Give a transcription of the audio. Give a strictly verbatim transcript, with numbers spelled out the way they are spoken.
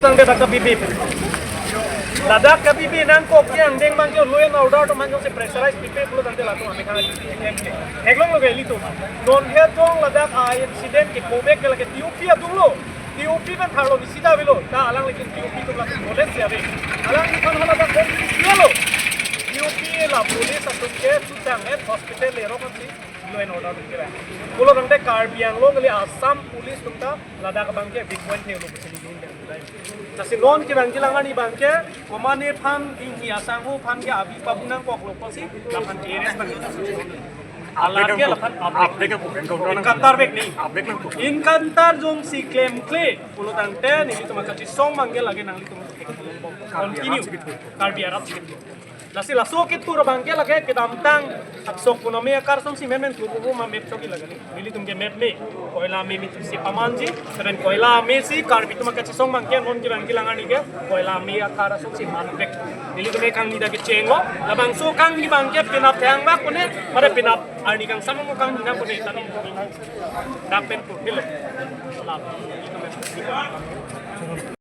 Tangte dak kabibi. Ladak kabibi nangkok ke angdeng abangke law and order atum aphan jongsi pressurize pipe pulo tangte latum amethang aji. Theklonglo ke ilitum. Non he jong ladak a-incident ke kovek ke lake T O P atumlo. T O P pen tharlo, isi ta avelo. Ta alangli ke T O P atum lake knowledge si ave. Alangliphan hala dak kon isi lo. T O P la police atum ke chutang et hospital lerok ansi law and order atum ke ra. Pulo tangte Karbi Anglong kali Assam police atum ta ladak abangke weak point helo pusi nelitum dai. Lasi non kevang kelang arni abangke, komatne aphan, binghi asangho aphan ke abi pabu nangkoklo pusi, laphan arrest abang. Alar ke laphan update. Update ke bukan kau. Encounter vek ni. Update nang. Encounter jongsi klemkle pulo tangte nelitum kachesong abangke lake nanglitum continue. Karbi arat sibit. Lasi laso ketur abangke lake kedamtang Haksok Punami akar asonsi menmen kepu ma map choki lake ni. Nelitum ke map me. Koila me me si pamanji. Seben koila me si Karbi atum kachesong abangke non kevang kelang arni ke koila me akar asonsi manpek. Nelitum ke kangni dak kechenglo. Labangso kangni abangke penap thang bak kone, mare penap arni kangsam mo kangni nang kone tani. Dak pen putilo. Lap.